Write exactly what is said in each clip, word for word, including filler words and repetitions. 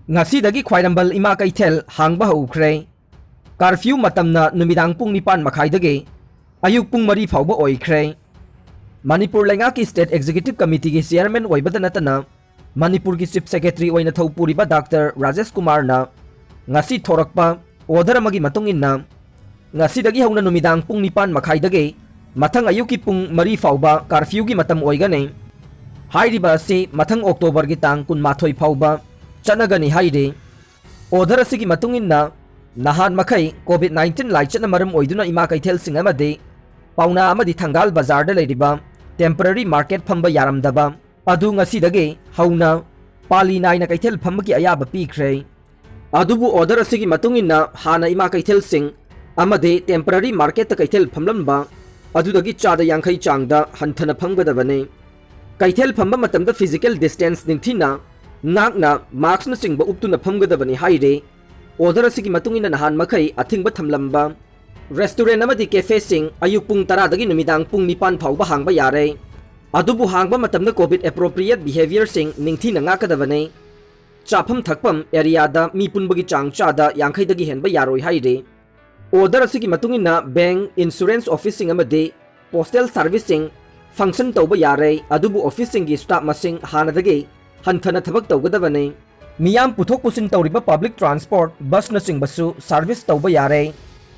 ꯉꯁꯤꯗꯒꯤ ꯈ꯭ꯋꯥꯏꯔꯝꯕꯟ ꯏꯃꯥ ꯀꯩꯊꯦꯜ ꯍꯥꯡꯕ ꯍꯧꯈ꯭ꯔꯦ꯫ ꯀꯥꯔꯐ꯭ꯌꯨ ꯃꯇꯝꯅ ꯅꯨꯃꯤꯗꯥꯡ ꯄꯨꯡ ꯅꯤꯄꯥꯟ ꯃꯈꯥꯏꯗꯒꯤ ꯑꯌꯨꯛ ꯄꯨꯡ ꯃꯔꯤ ꯐꯥꯎꯕ ꯑꯣꯏꯈ꯭ꯔꯦ꯫ ꯃꯅꯤꯄꯨꯔ ꯂꯩꯉꯥꯛꯀꯤ State Executive Committeeꯒꯤ Chairman ꯑꯣꯏꯕꯗ ꯅꯠꯇꯅ ꯃꯅꯤꯄꯨꯔꯒꯤ Chief Secretary ꯑꯣꯏꯅ ꯊꯧ ꯄꯨꯔꯤꯕ ꯗꯥꯛꯇꯔ ꯔꯥꯖꯦꯁ ꯀꯨꯃꯥꯔꯅ ꯉꯁꯤ ꯊꯣꯔꯛꯄ order ꯑꯃꯒꯤ ꯃꯇꯨꯡ ꯏꯟꯅ ꯉꯁꯤꯗꯒꯤ ꯍꯧꯅ ꯅꯨꯃꯤꯗꯥꯡ ꯄꯨꯡ ꯅꯤꯄꯥꯟ ꯃꯈꯥꯏꯗꯒꯤ ꯃꯊꯪ ꯑꯌꯨꯛꯀꯤ ꯄꯨꯡ ꯃꯔꯤ ꯐꯥꯎꯕ ꯀꯥꯔꯐ꯭ꯌꯨꯒꯤ ꯃꯇꯝ ꯑꯣꯏꯒꯅꯤ꯫ ꯍꯥꯏꯔꯤꯕ ꯑꯁꯤ ꯃꯊꯪ ꯑꯣꯛꯇꯣꯕꯔꯒꯤ ꯇꯥꯡ ꯀꯨꯟꯃꯥꯊꯣꯏ ꯐꯥꯎꯕ ꯆꯠꯅꯒꯅꯤ ꯍꯥꯏꯔꯤ꯫ Order ꯑꯁꯤꯒꯤ ꯃꯇꯨꯡ ꯏꯟꯅ ꯅꯍꯥꯟ ꯃꯈꯩ COVID nineteen ꯂꯥꯏꯆꯠꯅ ꯃꯔꯝ ꯑꯣꯏꯗꯨꯅ ꯏꯃꯥ ꯀꯩꯊꯦꯜꯁꯤꯡ ꯑꯃꯗꯤ ꯄꯥꯎꯅꯥ ꯑꯃꯗꯤ ꯊꯪꯒꯥꯜ ꯕꯖꯥꯔꯗ ꯂꯩꯔꯤꯕ temporary market ꯐꯝꯕ ꯌꯥꯔꯝꯗꯕ ꯑꯗꯨ ꯉꯁꯤꯗꯒꯤ ꯍꯧꯅ ꯄꯥꯂꯤ ꯅꯥꯏꯅ ꯀꯩꯊꯦꯜ ꯐꯝꯕꯒꯤ ꯑꯌꯥꯕ ꯄꯤꯈ꯭ꯔꯦ꯫ ꯑꯗꯨꯕꯨ order ꯑꯁꯤꯒꯤ ꯃꯇꯨꯡ ꯏꯟꯅ ꯍꯥꯟꯅ ꯏꯃꯥ ꯀꯩꯊꯦꯜꯁꯤꯡ ꯑꯃꯗꯤ temporary marketꯇ ꯀꯩꯊꯦꯜ ꯐꯝꯂꯝꯕ ꯑꯗꯨꯗꯒꯤ ꯆꯥꯗ ꯌꯥꯡꯈꯩ ꯆꯥꯡꯗ ꯍꯟꯊꯅ ꯐꯝꯒꯗꯕꯅꯤ꯫ ꯀꯩꯊꯦꯜ ꯐꯝꯕ ꯃꯇꯝꯗ physical distance ꯅꯤꯡꯊꯤꯅ ꯉꯥꯛꯅ maskꯅꯆꯤꯡꯕ ꯎꯞꯇꯨꯅ ꯐꯝꯒꯗꯕꯅꯤ ꯍꯥꯏꯔꯤ꯫ Order ꯑꯁꯤꯒꯤ ꯃꯇꯨꯡ ꯏꯟꯅ ꯅꯍꯥꯟ ꯃꯈꯩ ꯑꯊꯤꯡꯕ ꯊꯝꯂꯝꯕ restaurant ꯑꯃꯗꯤ cafeꯁꯤꯡ ꯑꯌꯨꯛ ꯄꯨꯡ ꯇꯔꯥꯗꯒꯤ ꯅꯨꯃꯤꯗꯥꯡ ꯄꯨꯡ ꯅꯤꯄꯥꯟ ꯐꯥꯎꯕ ꯍꯥꯡꯕ ꯌꯥꯔꯦ꯫ ꯑꯗꯨꯕꯨ ꯍꯥꯡꯕ ꯃꯇꯝꯗ COVID appropriate behaviourꯁꯤꯡ ꯅꯤꯡꯊꯤꯅ ꯉꯥꯛꯀꯗꯕꯅꯤ꯫ ꯆꯥꯐꯝ ꯊꯛꯐꯝ areaꯗ ꯃꯤ ꯄꯨꯟꯕꯒꯤ ꯆꯥꯡ ꯆꯥꯗ ꯌꯥꯡꯈꯩꯗꯒꯤ ꯍꯦꯟꯕ ꯌꯥꯔꯣꯏ ꯍꯥꯏꯔꯤ꯫ Order ꯑꯁꯤꯒꯤ ꯃꯇꯨꯡ ꯏꯟꯅ bank, insurance officeꯁꯤꯡ ꯑꯃꯗꯤ postal serviceꯁꯤꯡ function ꯇꯧꯕ ꯌꯥꯔꯦ, ꯑꯗꯨꯕꯨ officeꯁꯤꯡꯒꯤ staff ꯃꯁꯤꯡ ꯍꯥꯟꯅꯗꯒꯤ ꯍꯟꯊꯅ ꯊꯕꯛ ꯇꯧꯒꯗꯕꯅꯤ꯫ ꯃꯤꯌꯥꯝ ꯄꯨꯊꯣꯛ ꯄꯨꯁꯤꯟ ꯇꯧꯔꯤꯕ public transport, busꯅꯆꯤꯡꯕꯁꯨ service ꯇꯧꯕ ꯌꯥꯔꯦ꯫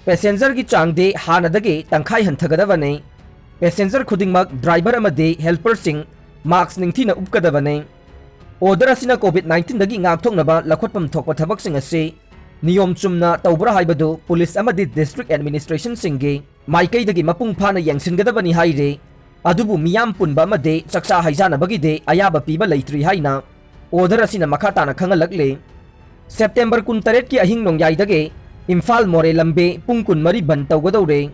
Passengerꯒꯤ ꯆꯥꯡꯗꯤ ꯍꯥꯟꯅꯗꯒꯤ ꯇꯪꯈꯥꯏ ꯍꯟꯊꯒꯗꯕꯅꯤ꯫ Passenger ꯈꯨꯗꯤꯡꯃꯛ driver ꯑꯃꯗꯤ helperꯁꯤꯡ mask ꯅꯤꯡꯊꯤꯅ ꯎꯞꯀꯗꯕꯅꯤ꯫ Order ꯑꯁꯤꯅ COVID nineteenꯗꯒꯤ ꯉꯥꯛꯊꯣꯛꯅꯕ ꯂꯧꯈꯠꯐꯝ ꯊꯣꯛꯄ ꯊꯕꯛꯁꯤꯡ ꯑꯁꯤ ꯅꯤꯌꯣꯝ ꯆꯨꯝꯅ ꯇꯧꯕ꯭ꯔꯥ ꯍꯥꯏꯕꯗꯨ police ꯑꯃꯗꯤ district administrationꯁꯤꯡꯒꯤ ꯃꯥꯏꯀꯩꯗꯒꯤ ꯃꯄꯨꯡ ꯐꯥꯅ ꯌꯦꯡꯁꯤꯟꯒꯗꯕꯅꯤ ꯍꯥꯏꯔꯤ꯫ ꯑꯗꯨꯕꯨ ꯃꯤꯌꯥꯝ ꯄꯨꯟꯕ ꯑꯃꯗꯤ ꯆꯥꯛꯆꯥ ꯍꯩꯖꯥꯅꯕꯒꯤꯗꯤ ꯑꯌꯥꯕ ꯄꯤꯕ ꯂꯩꯇ꯭ꯔꯤ ꯍꯥꯏꯅ order ꯑꯁꯤꯅ ꯃꯈꯥ ꯇꯥꯅ ꯈꯪꯍꯜꯂꯛꯂꯤ꯫ September ꯀꯨꯟꯇꯔꯦꯠꯀꯤ ꯑꯍꯤꯡ ꯅꯣꯡꯌꯥꯏꯗꯒꯤ ꯏꯝꯐꯥꯜ ꯃꯣꯔꯦ ꯂꯝꯕꯤ ꯄꯨꯡ ꯀꯨꯟꯃꯔꯤ ꯕꯟ ꯇꯧꯒꯗꯧꯔꯦ꯫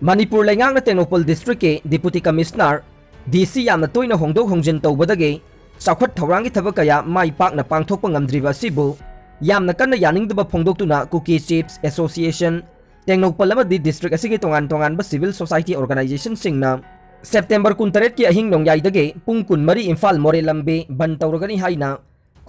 ꯃꯅꯤꯄꯨꯔ ꯂꯩꯉꯥꯛꯅ ꯇꯦꯡꯅꯧꯄꯜ districtꯀꯤ Deputy Commissioner, DC ꯌꯥꯝꯅ ꯇꯣꯏꯅ ꯍꯣꯡꯗꯣꯛ ꯍꯣꯡꯖꯤꯟ ꯇꯧꯕꯗꯒꯤ ꯆꯥꯎꯈꯠ ꯊꯧꯔꯥꯡꯒꯤ ꯊꯕꯛ ꯀꯌꯥ ꯃꯥꯏ ꯄꯥꯛꯅ ꯄꯥꯡꯊꯣꯛꯄ ꯉꯝꯗ꯭ꯔꯤꯕ ꯑꯁꯤꯕꯨ ꯌꯥꯝꯅ ꯀꯟꯅ ꯌꯥꯅꯤꯡꯗꯕ ꯐꯣꯡꯗꯣꯛꯇꯨꯅ Kuki Chiefs Association, ꯇꯦꯡꯅꯧꯄꯜ ꯑꯃꯗꯤ district ꯑꯁꯤꯒꯤ ꯇꯣꯉꯥꯟ ꯇꯣꯉꯥꯟꯕ civil society organizationꯁꯤꯡꯅ September ꯀꯨꯟꯇꯔꯦꯠꯀꯤ ꯑꯍꯤꯡ ꯅꯣꯡꯌꯥꯏꯗꯒꯤ ꯄꯨꯡ ꯀꯨꯟꯃꯔꯤ ꯏꯝꯐꯥꯜ ꯃꯣꯔꯦ ꯂꯝꯕꯤ ꯕꯟ ꯇꯧꯔꯒꯅꯤ ꯍꯥꯏꯅ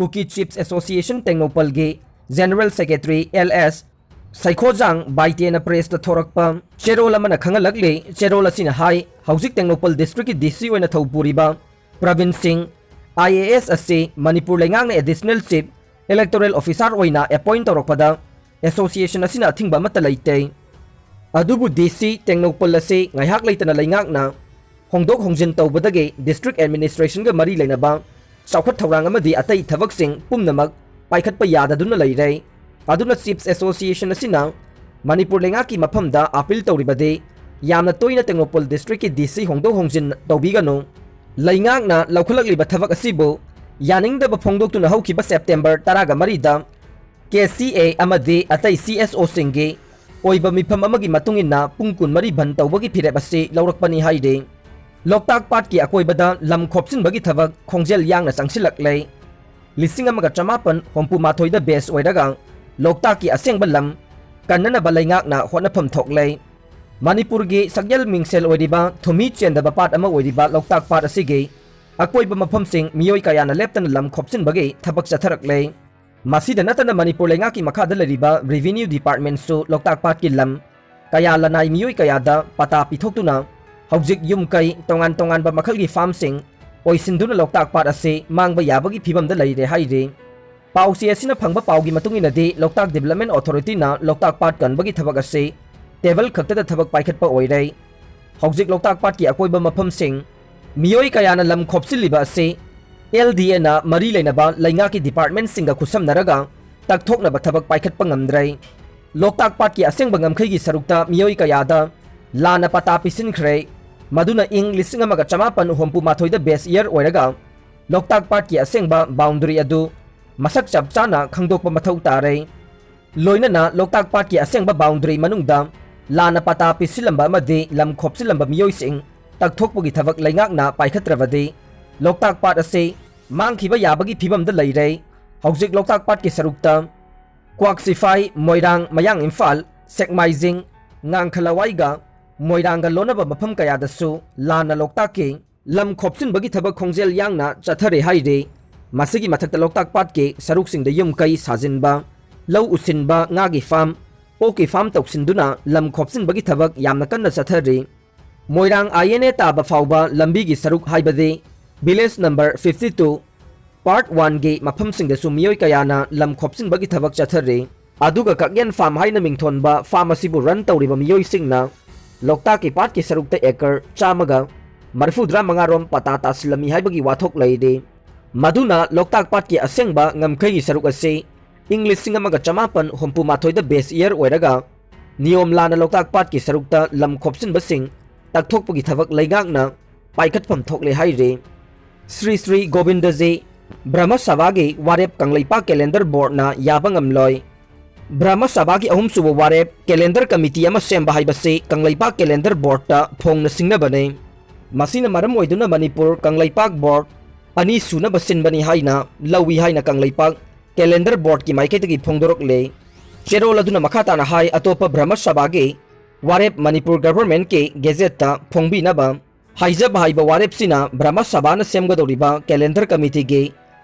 Kuki Chiefs Association ꯇꯦꯡꯅꯧꯄꯜꯒꯤ General Secretary L S Seikhojang ꯕꯥꯏꯇꯦꯅ ꯄ꯭ꯔꯦꯁꯇ ꯊꯣꯔꯛꯄ ꯆꯦꯔꯣꯜ ꯑꯃꯅ ꯈꯪꯍꯜꯂꯛꯂꯤ꯫ ꯆꯦꯔꯣꯜ ꯑꯁꯤꯅ ꯍꯥꯏ, ꯍꯧꯖꯤꯛ ꯇꯦꯡꯅꯧꯄꯜ ꯗꯤꯁꯇ꯭ꯔꯤꯛꯀꯤ ꯗꯤ ꯁꯤ ꯑꯣꯏꯅ ꯊꯧ ꯄꯨꯔꯤꯕ ꯄ꯭ꯔꯕꯤꯟ ꯁꯤꯡ, ꯑꯥꯏ ꯑꯦ ꯑꯦꯁ ꯑꯁꯤ ꯃꯅꯤꯄꯨꯔ ꯂꯩꯉꯥꯛꯅ ꯑꯦꯗꯤꯁꯅꯦꯜ ꯆꯤꯐ ꯏꯂꯦꯛꯇꯣꯔꯦꯜ ꯑꯣꯐꯤꯁꯥꯔ ꯑꯣꯏꯅ ꯑꯦꯄꯣꯏꯟ ꯇꯧꯔꯛꯄꯗ ꯑꯦꯁꯣꯁꯤꯌꯦꯁꯟ ꯑꯁꯤꯅ ꯑꯊꯤꯡꯕ ꯑꯃꯠꯇ ꯂꯩꯇꯦ꯫ ꯑꯗꯨꯕꯨ ꯗꯤ ꯁꯤ ꯇꯦꯡꯅꯧꯄꯜ ꯑꯁꯤ ꯉꯥꯏꯍꯥꯛ ꯂꯩꯇꯅ ꯂꯩꯉꯥꯛꯅ ꯍꯣꯡꯗꯣꯛ ꯍꯣꯡꯖꯤꯟ ꯇꯧꯕꯗꯒꯤ ꯗꯤꯁꯇ꯭ꯔꯤꯛ ꯑꯦꯗꯃꯤꯅꯤꯁꯇ꯭ꯔꯦꯁꯟꯒ ꯃꯔꯤ ꯂꯩꯅꯕ ꯆꯥꯎꯈꯠ ꯊꯧꯔꯥꯡ ꯑꯃꯗꯤ ꯑꯇꯩ ꯊꯕꯛꯁꯤꯡ ꯄꯨꯝꯅꯃꯛ ꯄꯥꯏꯈꯠꯄ ꯌꯥꯗꯗꯨꯅ ꯂꯩꯔꯦ꯫ ꯑꯗꯨꯅ ꯆꯤꯐꯁ ꯑꯦꯁꯣꯁꯤꯌꯦꯁꯟ ꯑꯁꯤꯅ ꯃꯅꯤꯄꯨꯔ ꯂꯩꯉꯥꯛꯀꯤ ꯃꯐꯝꯗ ꯑꯥꯄꯤꯜ ꯇꯧꯔꯤꯕꯗꯤ ꯌꯥꯝꯅ ꯇꯣꯏꯅ ꯇꯦꯡꯅꯧꯄꯜ ꯗꯤꯁꯇ꯭ꯔꯤꯛꯀꯤ ꯗꯤ ꯁꯤ ꯍꯣꯡꯗꯣꯛ ꯍꯣꯡꯖꯤꯟ ꯇꯧꯕꯤꯒꯅꯨ꯫ ꯂꯩꯉꯥꯛꯅ ꯂꯧꯈꯠꯂꯛꯂꯤꯕ ꯊꯕꯛ ꯑꯁꯤꯕꯨ ꯌꯥꯅꯤꯡꯗꯕ ꯐꯣꯡꯗꯣꯛꯇꯨꯅ ꯍꯧꯈꯤꯕ ꯁꯦꯞꯇꯦꯝꯕꯔ ꯇꯔꯥꯒ ꯃꯔꯤꯗ ꯀꯦ ꯁꯤ ꯑꯦ ꯑꯃꯗꯤ ꯑꯇꯩ ꯁꯤ ꯑꯦꯁ ꯑꯣꯁꯤꯡꯒꯤ ꯑꯣꯏꯕ ꯃꯤꯐꯝ ꯑꯃꯒꯤ ꯃꯇꯨꯡ ꯏꯟꯅ ꯄꯨꯡ ꯀꯨꯟꯃꯔꯤ ꯕꯟ ꯇꯧꯕꯒꯤ ꯐꯤꯔꯦꯞ ꯑꯁꯤ ꯂꯧꯔꯛꯄꯅꯤ ꯍꯥꯏꯔꯤ꯫ ꯂꯣꯛꯇꯥꯛ ꯄꯥꯠꯀꯤ ꯑꯀꯣꯏꯕꯗ ꯂꯝ ꯈꯣꯞꯆꯤꯟꯕꯒꯤ ꯊꯕꯛ ꯈꯣꯡꯖꯦꯜ ꯌꯥꯡꯅ ꯆꯪꯁꯤꯜꯂꯛꯂꯦ꯫ ꯂꯤꯁꯤꯡ ꯑꯃꯒ ꯆꯃꯥꯄꯟ ꯍꯨꯝꯐꯨ ꯃꯥꯊꯣꯏꯗ ꯕꯦꯁ ꯑꯣꯏꯔꯒ ꯂꯣꯛꯇꯥꯛꯀꯤ ꯑꯁꯦꯡꯕ ꯂꯝ ꯀꯟꯅꯅꯕ ꯂꯩꯉꯥꯛꯅ ꯍꯣꯠꯅꯐꯝ ꯊꯣꯛꯂꯦ꯫ ꯃꯅꯤꯄꯨꯔꯒꯤ ꯁꯛꯌꯦꯜ ꯃꯤꯡꯁꯦꯜ ꯑꯣꯏꯔꯤꯕ ꯊꯨꯝꯍꯤ ꯆꯦꯟꯗꯕ ꯄꯥꯠ ꯑꯃ ꯑꯣꯏꯔꯤꯕ ꯂꯣꯛꯇꯥꯛ ꯄꯥꯠ ꯑꯁꯤꯒꯤ ꯑꯀꯣꯏꯕ ꯃꯐꯝꯁꯤꯡ ꯃꯤꯑꯣꯏ ꯀꯌꯥꯅ ꯂꯦꯞꯇꯅ ꯂꯝ ꯈꯣꯞꯆꯤꯟꯕꯒꯤ ꯊꯕꯛ ꯆꯠꯊꯔꯛꯂꯦ꯫ ꯃꯁꯤꯗ ꯅꯠꯇꯅ ꯃꯅꯤꯄꯨꯔ ꯂꯩꯉꯥꯛꯀꯤ ꯃꯈꯥꯗ ꯂꯩꯔꯤꯕ ꯔꯦꯚꯤꯅ꯭ꯌꯨ ꯗꯤꯄꯥꯔꯠꯃꯦꯟꯁꯨ ꯂꯣꯛꯇꯥꯛ ꯄꯥꯠꯀꯤ ꯂꯝ ꯀꯌꯥ ꯂꯅꯥꯏ ꯃꯤꯑꯣꯏ ꯀꯌꯥꯗ ꯄꯇꯥ ꯄꯤꯊꯣꯛꯇꯨꯅ ꯍꯧꯖꯤꯛ ꯌꯨꯝ ꯀꯩ ꯇꯣꯉꯥꯟ ꯇꯣꯉꯥꯟꯕ ꯃꯈꯜꯒꯤ ꯐꯥꯔꯝꯁꯤꯡ ꯑꯣꯏꯁꯤꯟꯗꯨꯅ ꯂꯣꯛꯇꯥꯛ ꯄꯥꯠ ꯑꯁꯤ ꯃꯥꯡꯕ ꯌꯥꯕꯒꯤ ꯐꯤꯕꯝꯗ ꯂꯩꯔꯦ ꯍꯥꯏꯔꯤ꯫ ꯄꯥꯎꯆꯦ ꯑꯁꯤꯅ ꯐꯪꯕ ꯄꯥꯎꯒꯤ ꯃꯇꯨꯡ ꯏꯟꯅꯗꯤ ꯂꯣꯛꯇꯥꯛ ꯗꯤꯕꯦꯂꯞꯃꯦꯟ ꯑꯣꯊꯣꯔꯤꯇꯤꯅ ꯂꯣꯛꯇꯥꯛ ꯄꯥꯠ ꯀꯟꯕꯒꯤ ꯊꯕꯛ ꯑꯁꯤ ꯇꯦꯕꯜ ꯈꯛꯇꯗ ꯊꯕꯛ ꯄꯥꯏꯈꯠꯄ ꯑꯣꯏꯔꯦ꯫ ꯍꯧꯖꯤꯛ ꯂꯣꯛꯇꯥꯛ ꯄꯥꯠꯀꯤ ꯑꯀꯣꯏꯕ ꯃꯐꯝꯁꯤꯡ ꯃꯤꯑꯣꯏ ꯀꯌꯥꯅ ꯂꯝ ꯈꯣꯞꯆꯤꯜꯂꯤꯕ ꯑꯁꯤ ꯑꯦꯜ ꯗꯤ ꯑꯦꯅ ꯃꯔꯤ ꯂꯩꯅꯕ ꯂꯩꯉꯥꯛꯀꯤ ꯗꯤꯄꯥꯔꯠꯃꯦꯟꯁꯤꯡꯒ ꯈꯨꯠꯁꯝꯅꯔꯒ ꯇꯛꯊꯣꯛꯅꯕ ꯊꯕꯛ ꯄꯥꯏꯈꯠꯄ ꯉꯝꯗ꯭ꯔꯦ꯫ ꯂꯣꯛꯇꯥꯛ ꯄꯥꯠꯀꯤ ꯑꯁꯦꯡꯕ ꯉꯝꯈꯩꯒꯤ ꯁꯔꯨꯛꯇ ꯃꯤꯑꯣꯏ ꯀꯌꯥꯗ ꯂꯥꯟꯅ ꯄꯇꯥ ꯄꯤꯁꯤꯟꯈ꯭ꯔꯦ꯫ ꯃꯗꯨꯅ ꯏꯪ ꯂꯤꯁꯤꯡ ꯑꯃꯒ ꯆꯃꯥꯄꯟ ꯍꯨꯝꯐꯨ ꯃꯥꯊꯣꯏꯗ ꯕꯦꯁ ꯏꯌꯔ ꯑꯣꯏꯔꯒ ꯂꯣꯛꯇꯥꯛ ꯄꯥꯠꯀꯤ ꯑꯁꯦꯡꯕ ꯕꯥꯎꯟꯗꯔꯤ ꯑꯗꯨ ꯃꯁꯛ ꯆꯞ ꯆꯥꯅ ꯈꯪꯗꯣꯛꯄ ꯃꯊꯧ ꯇꯥꯔꯦ꯫ ꯂꯣꯏꯅꯅ ꯂꯣꯛꯇꯥꯛ ꯄꯥꯠꯀꯤ ꯑꯁꯦꯡꯕ ꯕꯥꯎꯟꯗꯔꯤ ꯃꯅꯨꯡꯗ ꯂꯥꯟꯅ ꯄꯇꯥ ꯄꯤꯁꯤꯜꯂꯝꯕ ꯑꯃꯗꯤ ꯂꯝ ꯈꯣꯞꯆꯤꯜꯂꯝꯕ ꯃꯤꯑꯣꯏꯁꯤꯡ ꯇꯛꯊꯣꯛꯄꯒꯤ ꯊꯕꯛ ꯂꯩꯉꯥꯛꯅ ꯄꯥꯏꯈꯠꯇ꯭ꯔꯕꯗꯤ ꯂꯣꯛꯇꯥꯛ ꯄꯥꯠ ꯑꯁꯤ ꯃꯥꯡꯈꯤꯕ ꯌꯥꯕꯒꯤ ꯐꯤꯕꯝꯗ ꯂꯩꯔꯦ꯫ ꯍꯧꯖꯤꯛ ꯂꯣꯛꯇꯥꯛ ꯄꯥꯠꯀꯤ ꯁꯔꯨꯛꯇ ꯀ꯭ꯋꯥꯛꯁꯤꯐꯥꯏ, ꯃꯣꯏꯔꯥꯡ, ꯃꯌꯥꯡ ꯏꯝꯐꯥꯜ, ꯁꯦꯛꯃꯥꯏꯖꯤꯡ, ꯉꯥꯡꯈꯂꯋꯥꯏꯒ ꯃꯣꯏꯔꯥꯡꯒ ꯂꯣꯟꯅꯕ ꯃꯐꯝ ꯀꯌꯥꯗꯁꯨ ꯂꯥꯟꯅ ꯂꯣꯛꯇꯥꯛꯀꯤ ꯂꯝ ꯈꯣꯞꯆꯤꯟꯕꯒꯤ ꯊꯕꯛ ꯈꯣꯡꯖꯦꯜ ꯌꯥꯡꯅ ꯆꯠꯊꯔꯦ ꯍꯥꯏꯔꯤ꯫ ꯃꯁꯤꯒꯤ ꯃꯊꯛꯇ ꯂꯣꯛꯇꯥꯛ ꯄꯥꯠꯀꯤ ꯁꯔꯨꯛꯁꯤꯡꯗ ꯌꯨꯝ ꯀꯩ ꯁꯥꯖꯤꯟꯕ, ꯂꯧ ꯎꯁꯤꯟꯕ, ꯉꯥꯒꯤ ꯐꯥꯝ, ꯑꯣꯛꯀꯤ ꯐꯥꯝ ꯇꯧꯁꯤꯟꯗꯨꯅ ꯂꯝ ꯈꯣꯞꯆꯤꯟꯕꯒꯤ ꯊꯕꯛ ꯌꯥꯝꯅ ꯀꯟꯅ ꯆꯠꯊꯔꯤ꯫ ꯃꯣꯏꯔꯥꯡ ꯑꯥꯏ ꯑꯦꯟ ꯑꯦ ꯇꯥꯕ ꯐꯥꯎꯕ ꯂꯝꯕꯤꯒꯤ ꯁꯔꯨꯛ ꯍꯥꯏꯕꯗꯤ village number fifty two, part one ꯒꯤ ꯃꯐꯝꯁꯤꯡꯗꯁꯨ ꯃꯤꯑꯣꯏ ꯀꯌꯥꯅ ꯂꯝ ꯈꯣꯞꯆꯤꯟꯕꯒꯤ ꯊꯕꯛ ꯆꯠꯊꯔꯤ꯫ ꯑꯗꯨꯒ ꯀꯛꯌꯦꯟ ꯐꯥꯝ ꯍꯥꯏꯅ ꯃꯤꯡꯊꯣꯟꯕ ꯐꯥꯝ ꯑꯁꯤꯕꯨ ꯔꯟ ꯇꯧꯔꯤꯕ ꯃꯤꯑꯣꯏꯁꯤꯡꯅ ꯂꯣꯛꯇꯥꯛꯀꯤ ꯄꯥꯠꯀꯤ ꯁꯔꯨꯛꯇ ꯑꯦꯀꯔ ꯆꯥꯝꯃꯒ ꯃꯔꯤꯐꯨꯇꯔꯥ ꯃꯉꯥ ꯔꯣꯝ ꯄꯇꯥ ꯇꯥꯁꯤꯜꯂꯝꯃꯤ ꯍꯥꯏꯕꯒꯤ ꯋꯥꯊꯣꯛ ꯂꯩꯔꯤ꯫ ꯃꯗꯨꯅ ꯂꯣꯛꯇꯥꯛ ꯄꯥꯠꯀꯤ ꯑꯁꯦꯡꯕ ꯉꯝꯈꯩꯒꯤ ꯁꯔꯨꯛ ꯑꯁꯤ ꯏꯪ ꯂꯤꯁꯤꯡ ꯑꯃꯒ ꯆꯃꯥꯄꯟ ꯍꯨꯝꯐꯨ ꯃꯥꯊꯣꯏꯗ base year ꯑꯣꯏꯔꯒ ꯅꯤꯌꯣꯝ ꯂꯥꯟꯅ ꯂꯣꯛꯇꯥꯛ ꯄꯥꯠꯀꯤ ꯁꯔꯨꯛꯇ ꯂꯝ ꯈꯣꯞꯆꯤꯟꯕꯁꯤꯡ ꯇꯛꯊꯣꯛꯄꯒꯤ ꯊꯕꯛ ꯂꯩꯉꯥꯛꯅ ꯄꯥꯏꯈꯠꯐꯝ ꯊꯣꯛꯂꯦ ꯍꯥꯏꯔꯤ꯫ ꯁ꯭ꯔꯤ ꯁ꯭ꯔꯤ ꯒꯣꯕꯤꯟꯗꯖꯤ ꯕ꯭ꯔꯍꯃ ꯁꯚꯥꯒꯤ ꯋꯥꯔꯦꯞ ꯀꯪꯂꯩꯄꯥꯛ ꯀꯦꯂꯦꯟꯗꯔ ꯕꯣꯔꯗꯅ ꯌꯥꯕ ꯉꯝꯂꯣꯏ꯫ ꯕ꯭ꯔꯍꯃ ꯁꯚꯥꯒꯤ ꯑꯍꯨꯝꯁꯨꯕ ꯋꯥꯔꯦꯞ ꯀꯦꯂꯦꯟꯗꯔ ꯀꯃꯤꯇꯤ ꯑꯃ ꯁꯦꯝꯕ ꯍꯥꯏꯕꯁꯤ ꯀꯪꯂꯩꯄꯥꯛ ꯀꯦꯂꯦꯟꯗꯔ ꯕꯣꯔꯗꯇ ꯐꯣꯡꯅ ꯁꯤꯡꯅꯕꯅꯤ꯫ ꯃꯁꯤꯅ ꯃꯔꯝ ꯑꯣꯏꯗꯨꯅ ꯃꯅꯤꯄꯨꯔ ꯀꯪꯂꯩꯄꯥꯛ ꯕꯣꯔꯗ ꯑꯅꯤ ꯁꯨꯅꯕ ꯁꯤꯟꯕꯅꯤ ꯍꯥꯏꯅ ꯂꯧꯏ ꯍꯥꯏꯅ ꯀꯪꯂꯩꯄꯥꯛ ꯀꯦꯂꯦꯟꯗꯔ ꯕꯣꯔꯗꯀꯤ ꯃꯥꯏꯀꯩꯗꯒꯤ ꯐꯣꯡꯗꯣꯔꯛꯂꯦ꯫ ꯆꯦꯔꯣꯜ ꯑꯗꯨꯅ ꯃꯈꯥ ꯇꯥꯅ ꯍꯥꯏ, ꯑꯇꯣꯞꯄ ꯕ꯭ꯔꯍꯃ ꯁꯚꯥꯒꯤ ꯋꯥꯔꯦꯞ ꯃꯅꯤꯄꯨꯔ ꯒꯚꯔꯟꯃꯦꯟꯠꯀꯤ ꯒꯦꯖꯦꯠꯇ ꯐꯣꯡꯕꯤꯅꯕ ꯍꯥꯏꯖꯕ ꯍꯥꯏꯕ ꯋꯥꯔꯦꯞꯁꯤꯅ ꯕ꯭ꯔꯍꯃ ꯁꯚꯥꯅ ꯁꯦꯝꯒꯗꯧꯔꯤꯕ ꯀꯦꯂꯦꯟꯗꯔ ꯀꯃꯤꯇꯤꯒꯤ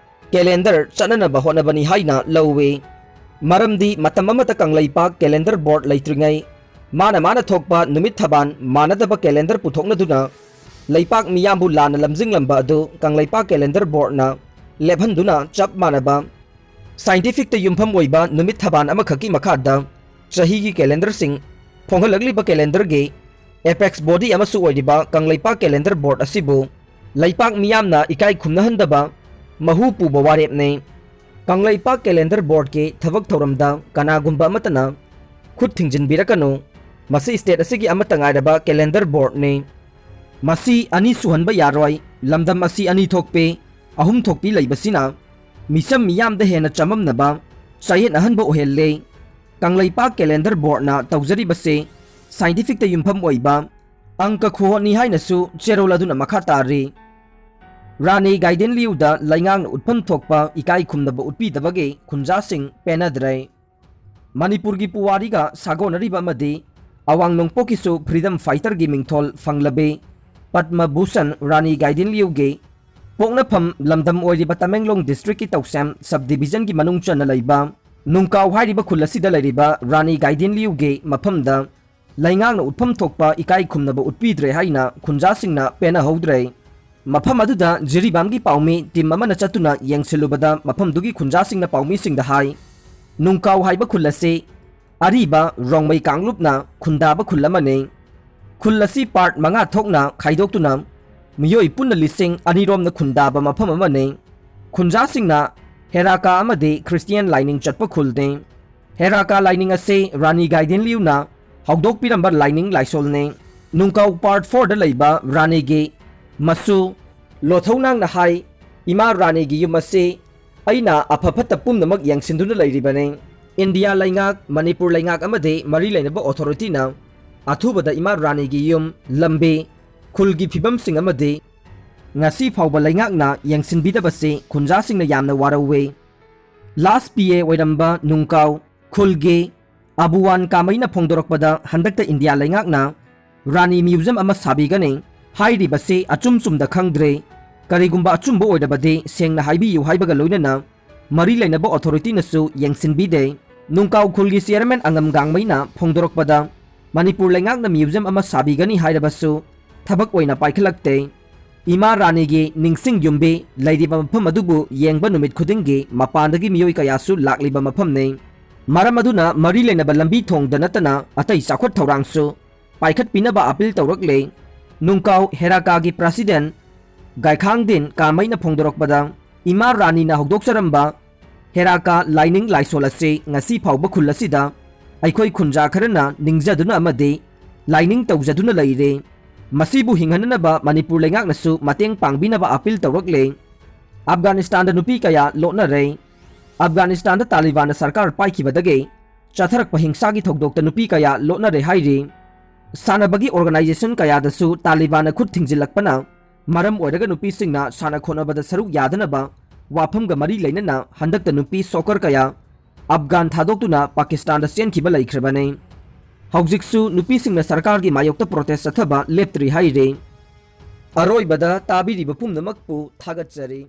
ꯀꯦꯂꯦꯟꯗꯔ ꯆꯠꯅꯅꯕ ꯍꯣꯠꯅꯕꯅꯤ ꯍꯥꯏꯅ ꯂꯧꯏ꯫ ꯃꯔꯝꯗꯤ ꯃꯇꯝ ꯑꯃꯗ ꯀꯪꯂꯩꯄꯥꯛ ꯀꯦꯂꯦꯟꯗꯔ ꯕꯣꯔꯗ ꯂꯩꯇ꯭ꯔꯤꯉꯩ ꯃꯥꯅ ꯃꯥꯅ ꯊꯣꯛꯄ ꯅꯨꯃꯤꯠ ꯊꯕꯥꯟ ꯃꯥꯟꯅꯗꯕ ꯀꯦꯂꯦꯟꯗꯔ ꯄꯨꯊꯣꯛꯅꯗꯨꯅ ꯂꯩꯄꯥꯛ ꯃꯤꯌꯥꯝꯕꯨ ꯂꯥꯟꯅ ꯂꯝꯖꯤꯡꯂꯝꯕ ꯑꯗꯨ ꯀꯪꯂꯩꯄꯥꯛ ꯀꯦꯂꯦꯟꯗꯔ ꯕꯣꯔꯗꯅ ꯂꯦꯞꯍꯟꯗꯨꯅ ꯆꯞ ꯃꯥꯟꯅꯕ ꯁꯥꯏꯟꯇꯤꯐꯤꯛꯇ ꯌꯨꯝꯐꯝ ꯑꯣꯏꯕ ꯅꯨꯃꯤꯠ ꯊꯕꯥꯟ ꯑꯃꯈꯛꯀꯤ ꯃꯈꯥꯗ ꯆꯍꯤꯒꯤ ꯀꯦꯂꯦꯟꯗꯔꯁꯤꯡ ꯐꯣꯡꯍꯜꯂꯛꯂꯤꯕ ꯀꯦꯂꯦꯟꯗꯔꯒꯤ ꯑꯦꯄꯦꯛꯁ ꯕꯣꯗꯤ ꯑꯃꯁꯨ ꯑꯣꯏꯔꯤꯕ ꯀꯪꯂꯩꯄꯥꯛ ꯀꯦꯂꯦꯟꯗꯔ ꯕꯣꯔꯗ ꯑꯁꯤꯕꯨ ꯂꯩꯄꯥꯛ ꯃꯤꯌꯥꯝꯅ ꯏꯀꯥꯏ ꯈꯨꯝꯅꯍꯟꯗꯕ ꯃꯍꯨ ꯄꯨꯕ ꯋꯥꯔꯦꯞꯅꯤ꯫ ꯀꯪꯂꯩꯄꯥꯛ ꯀꯦꯂꯦꯟꯗꯔ ꯕꯣꯔꯗꯀꯤ ꯊꯕꯛ ꯊꯧꯔꯝꯗ ꯀꯅꯥꯒꯨꯝꯕ ꯑꯃꯠꯇꯅ ꯈꯨꯠ ꯊꯤꯡꯖꯤꯟꯕꯤꯔꯛꯀꯅꯨ꯫ ꯃꯁꯤ ꯁ꯭ꯇꯦꯠ ꯑꯁꯤꯒꯤ ꯑꯃꯠꯇ ꯉꯥꯏꯔꯕ ꯀꯦꯂꯦꯟꯗꯔ ꯕꯣꯔꯗꯅꯤ꯫ ꯃꯁꯤ ꯑꯅꯤ ꯁꯨꯍꯟꯕ ꯌꯥꯔꯣꯏ꯫ ꯂꯝꯗꯝ ꯑꯁꯤ ꯑꯅꯤ ꯊꯣꯛꯄꯤ, ꯑꯍꯨꯝ ꯊꯣꯛꯄꯤ ꯂꯩꯕꯁꯤꯅ ꯃꯤꯆꯝ ꯃꯤꯌꯥꯝꯗ ꯍꯦꯟꯅ ꯆꯃꯝꯅꯕ, ꯆꯌꯦꯠꯅꯍꯟꯕ ꯑꯣꯏꯍꯜꯂꯦ꯫ ꯀꯪꯂꯩꯄꯥꯛ ꯀꯦꯂꯦꯟꯗꯔ ꯕꯣꯔꯗꯅ ꯇꯧꯖꯔꯤꯕꯁꯤ ꯁꯥꯏꯟꯇꯤꯐꯤꯛꯇ ꯌꯨꯝꯐꯝ ꯑꯣꯏꯕ ꯑꯪꯀ ꯈꯨꯍꯣꯠꯅꯤ ꯍꯥꯏꯅꯁꯨ ꯆꯦꯔꯣꯜ ꯑꯗꯨꯅ ꯃꯈꯥ ꯇꯥꯔꯤ꯫ ꯔꯥꯅꯤ ꯒꯥꯏꯗꯦꯟ ꯂꯤꯌꯨꯗ ꯂꯩꯉꯥꯛꯅ ꯎꯠꯐꯝ ꯊꯣꯛꯄ ꯏꯀꯥꯏ ꯈꯨꯝꯅꯕ ꯎꯠꯄꯤꯗꯕꯒꯤ ꯈꯨꯟꯖꯥꯁꯤꯡ ꯄꯦꯟꯅꯗ꯭ꯔꯦ꯫ ꯃꯅꯤꯄꯨꯔꯒꯤ ꯄꯨꯋꯥꯔꯤꯒ ꯁꯥꯒꯣꯟꯅꯔꯤꯕ ꯑꯃꯗꯤ ꯑꯋꯥꯡ ꯅꯣꯡꯄꯣꯛꯀꯤꯁꯨ ꯐ꯭ꯔꯤꯗꯝ ꯐꯥꯏꯇꯔꯒꯤ ꯃꯤꯡꯊꯣꯜ ꯐꯪꯂꯕꯤ ꯄꯗꯃ ꯚꯨꯁꯟ ꯔꯥꯅꯤ ꯒꯥꯏꯗꯦꯟ ꯂꯤꯌꯨꯒꯤ ꯄꯣꯛꯅꯐꯝ ꯂꯝꯗꯝ ꯑꯣꯏꯔꯤꯕ ꯇꯃꯦꯡꯂꯣꯡ district ꯀꯤ ꯇꯧꯁꯦꯝ sub division ꯒꯤ ꯃꯅꯨꯡ ꯆꯟꯅ ꯂꯩꯕ ꯅꯨꯡꯀꯥꯎ ꯍꯥꯏꯔꯤꯕ ꯈꯨꯜ ꯑꯁꯤꯗ ꯂꯩꯔꯤꯕ ꯔꯥꯅꯤ ꯒꯥꯏꯗꯤꯟꯂꯤꯌꯨꯒꯤ ꯃꯐꯝꯗ ꯂꯩꯉꯥꯛꯅ ꯎꯠꯐꯝ ꯊꯣꯛꯄ ꯏꯀꯥꯏ ꯈꯨꯝꯅꯕ ꯎꯠꯄꯤꯗ꯭ꯔꯦ ꯍꯥꯏꯅ ꯈꯨꯟꯖꯥꯁꯤꯡꯅ ꯄꯦꯟꯅꯍꯧꯗ꯭ꯔꯦ꯫ ꯃꯐꯝ ꯑꯗꯨꯗ ꯖꯤꯔꯤꯕꯥꯝꯒꯤ ꯄꯥꯎꯃꯤ team ꯑꯃꯅ ꯆꯠꯇꯨꯅ ꯌꯦꯡꯁꯤꯜꯂꯨꯕꯗ ꯃꯐꯝꯗꯨꯒꯤ ꯈꯨꯟꯖꯥꯁꯤꯡꯅ ꯄꯥꯎꯃꯤꯁꯤꯡꯗ ꯍꯥꯏ, ꯅꯨꯡꯀꯥꯎ ꯍꯥꯏꯕ ꯈꯨꯜ ꯑꯁꯤ ꯑꯔꯤꯕ ꯔꯣꯡꯃꯩ ꯀꯥꯡꯂꯨꯞꯅ ꯈꯨꯟꯗꯥꯕ ꯈꯨꯜ ꯑꯃꯅꯤ꯫ ꯈꯨꯜ ꯑꯁꯤ part ꯃꯉꯥ ꯊꯣꯛꯅ ꯈꯥꯏꯗꯣꯛꯇꯨꯅ ꯃꯤꯑꯣꯏ ꯄꯨꯟꯅ ꯂꯤꯁꯤꯡ ꯑꯅꯤꯔꯣꯝꯅ ꯈꯨꯟꯗꯥꯕ ꯃꯐꯝ ꯑꯃꯅꯤ꯫ ꯈꯨꯟꯖꯥꯁꯤꯡꯅ ꯍꯦꯔꯥꯀꯥ ꯑꯃꯗꯤ Christian ꯂꯥꯏꯅꯤꯡ ꯆꯠꯄ ꯈꯨꯜꯅꯤ꯫ ꯍꯦꯔꯥꯀꯥ ꯂꯥꯏꯅꯤꯡ ꯑꯁꯤ ꯔꯥꯅꯤ ꯒꯥꯏꯗꯤꯟꯂꯤꯌꯨꯅ ꯍꯧꯗꯣꯛꯄꯤꯔꯝꯕ ꯂꯥꯏꯅꯤꯡ ꯂꯥꯏꯁꯣꯜꯅꯤ꯫ ꯅꯨꯡꯀꯥꯎ part four ꯗ ꯂꯩꯕ ꯔꯥꯅꯤꯒꯤ ꯃꯁꯨ ꯂꯣꯊꯧꯅꯥꯡꯅ ꯍꯥꯏ, ꯏꯃꯥ ꯔꯥꯅꯤꯒꯤ ꯌꯨꯝ ꯑꯁꯤ ꯑꯩꯅ ꯑꯐ ꯐꯠꯇ ꯄꯨꯝꯅꯃꯛ ꯌꯦꯡꯁꯤꯟꯗꯨꯅ ꯂꯩꯔꯤꯕꯅꯤ꯫ ꯏꯟꯗꯤꯌꯥ ꯂꯩꯉꯥꯛ, ꯃꯅꯤꯄꯨꯔ ꯂꯩꯉꯥꯛ ꯑꯃꯗꯤ ꯃꯔꯤ ꯂꯩꯅꯕ authority ꯅ ꯑꯊꯨꯕꯗ ꯏꯃꯥ ꯔꯥꯅꯤꯒꯤ ꯌꯨꯝ, ꯂꯝꯕꯤ, ꯈꯨꯜꯒꯤ ꯐꯤꯕꯝꯁꯤꯡ ꯑꯃꯗꯤ ꯉꯁꯤ ꯐꯥꯎꯕ ꯂꯩꯉꯥꯛꯅ ꯌꯦꯡꯁꯤꯟꯕꯤꯗꯕꯁꯤ ꯈꯨꯟꯖꯥꯁꯤꯡꯅ ꯌꯥꯝꯅ ꯋꯥꯔꯧꯋꯤ꯫ Last P A ꯑꯣꯏꯔꯝꯕ ꯅꯨꯡꯀꯥꯎ ꯈꯨꯜꯒꯤ ꯑꯕꯨꯋꯥꯟ ꯀꯥꯃꯩꯅ ꯐꯣꯡꯗꯣꯔꯛꯄꯗ, ꯍꯟꯗꯛꯇ ꯏꯟꯗꯤꯌꯥ ꯂꯩꯉꯥꯛꯅ ꯔꯥꯅꯤ museum ꯑꯃ ꯁꯥꯕꯤꯒꯅꯤ ꯍꯥꯏꯔꯤꯕꯁꯤ ꯑꯆꯨꯝ ꯆꯨꯝꯗ ꯈꯪꯗ꯭ꯔꯦ꯫ ꯀꯔꯤꯒꯨꯝꯕ ꯑꯆꯨꯝꯕ ꯑꯣꯏꯔꯕꯗꯤ ꯁꯦꯡꯅ ꯍꯥꯏꯕꯤꯌꯨ ꯍꯥꯏꯕꯒ ꯂꯣꯏꯅꯅ ꯃꯔꯤ ꯂꯩꯅꯕ authority ꯅꯁꯨ ꯌꯦꯡꯁꯤꯟꯕꯤꯗꯦ꯫ ꯅꯨꯡꯀꯥꯎ ꯈꯨꯜꯒꯤ chairman ꯑꯉꯝ ꯒꯥꯡꯃꯩꯅ ꯐꯣꯡꯗꯣꯔꯛꯄꯗ, ꯃꯅꯤꯄꯨꯔ ꯂꯩꯉꯥꯛꯅ museum ꯑꯃ ꯁꯥꯕꯤꯒꯅꯤ ꯍꯥꯏꯔꯕꯁꯨ ꯊꯕꯛ ꯑꯣꯏꯅ ꯄꯥꯏꯈꯠꯂꯛꯇꯦ꯫ ꯏꯃꯥ ꯔꯥꯅꯤꯒꯤ ꯅꯤꯡꯁꯤꯡ ꯌꯨꯝꯕꯤ ꯂꯩꯔꯤꯕ ꯃꯐꯝ ꯑꯗꯨꯕꯨ ꯌꯦꯡꯕ ꯅꯨꯃꯤꯠ ꯈꯨꯗꯤꯡꯒꯤ ꯃꯄꯥꯟꯗꯒꯤ ꯃꯤꯑꯣꯏ ꯀꯌꯥꯁꯨ ꯂꯥꯛꯂꯤꯕ ꯃꯐꯝꯅꯤ꯫ ꯃꯔꯝ ꯑꯗꯨꯅ ꯃꯔꯤ ꯂꯩꯅꯕ ꯂꯝꯕꯤ ꯊꯣꯡꯗ ꯅꯠꯇꯅ ꯑꯇꯩ ꯆꯥꯎꯈꯠ ꯊꯧꯔꯥꯡꯁꯨ ꯄꯥꯏꯈꯠꯄꯤꯅꯕ appeal ꯇꯧꯔꯛꯂꯦ꯫ ꯅꯨꯡꯀꯥꯎ ꯍꯦꯔꯥꯀꯥꯒꯤ president ꯒꯥꯏꯈꯥꯡꯗꯤꯟ ꯀꯥꯃꯩꯅ ꯐꯣꯡꯗꯣꯔꯛꯄꯗ, ꯏꯃꯥ ꯔꯥꯅꯤꯅ ꯍꯧꯗꯣꯛꯆꯔꯝꯕ ꯍꯦꯔꯥꯀꯥ ꯂꯥꯏꯅꯤꯡ ꯂꯥꯏꯁꯣꯜ ꯑꯁꯤ ꯉꯁꯤ ꯐꯥꯎꯕ ꯈꯨꯜ ꯑꯁꯤꯗ ꯑꯩꯈꯣꯏ ꯈꯨꯟꯖꯥ ꯈꯔꯅ ꯅꯤꯡꯖꯗꯨꯅ ꯑꯃꯗꯤ ꯂꯥꯏꯅꯤꯡ ꯇꯧꯖꯗꯨꯅ ꯂꯩꯔꯦ꯫ ꯃꯁꯤꯕꯨ ꯍꯤꯡꯍꯟꯅꯅꯕ ꯃꯅꯤꯄꯨꯔ ꯂꯩꯉꯥꯛꯅꯁꯨ ꯃꯇꯦꯡ ꯄꯥꯡꯕꯤꯅꯕ appeal ꯇꯧꯔꯛꯂꯦ꯫ ꯑꯐꯒꯥꯅꯤꯁꯇꯥꯟꯗ ꯅꯨꯄꯤ ꯀꯌꯥ ꯂꯣꯠꯅꯔꯦ꯫ ꯑꯐꯒꯥꯅꯤꯁꯇꯥꯟꯗ ꯇꯥꯂꯤꯕꯥꯟꯅ ꯁꯔꯀꯥꯔ ꯄꯥꯏꯈꯤꯕꯗꯒꯤ ꯆꯠꯊꯔꯛꯄ ꯍꯤꯡꯁꯥꯒꯤ ꯊꯧꯗꯣꯛꯇ ꯅꯨꯄꯤ ꯀꯌꯥ ꯂꯣꯠꯅꯔꯦ ꯍꯥꯏꯔꯤ꯫ ꯁꯥꯟꯅꯕꯒꯤ organization ꯀꯌꯥꯗꯁꯨ ꯇꯥꯂꯤꯕꯥꯟꯅ ꯈꯨꯠ ꯊꯤꯡꯖꯤꯜꯂꯛꯄꯅ ꯃꯔꯝ ꯑꯣꯏꯔꯒ ꯅꯨꯄꯤꯁꯤꯡꯅ ꯁꯥꯟꯅ ꯈꯣꯠꯅꯕꯗ ꯁꯔꯨꯛ ꯌꯥꯗꯅꯕ ꯋꯥꯐꯝꯒ ꯃꯔꯤ ꯂꯩꯅꯅ ꯍꯟꯗꯛꯇ ꯅꯨꯄꯤ soccer ꯀꯌꯥ ꯑꯐꯒꯥꯟ ꯊꯥꯗꯣꯛꯇꯨꯅ ꯄꯥꯀꯤꯁꯇꯥꯟꯗ ꯆꯦꯟꯈꯤꯕ ꯂꯩꯈ꯭ꯔꯕꯅꯤ꯫ ꯍꯧꯖꯤꯛꯁꯨ ꯅꯨꯄꯤꯁꯤꯡꯅ ꯁꯔꯀꯥꯔꯒꯤ ꯃꯥꯌꯣꯛꯇ protest ꯆꯠꯊꯕ ꯂꯦꯞꯇ꯭ꯔꯤ ꯍꯥꯏꯔꯤ꯫ ꯑꯔꯣꯏꯕꯗ ꯇꯥꯕꯤꯔꯤꯕ ꯄꯨꯝꯅꯃꯛꯄꯨ ꯊꯥꯒꯠꯆꯔꯤ꯫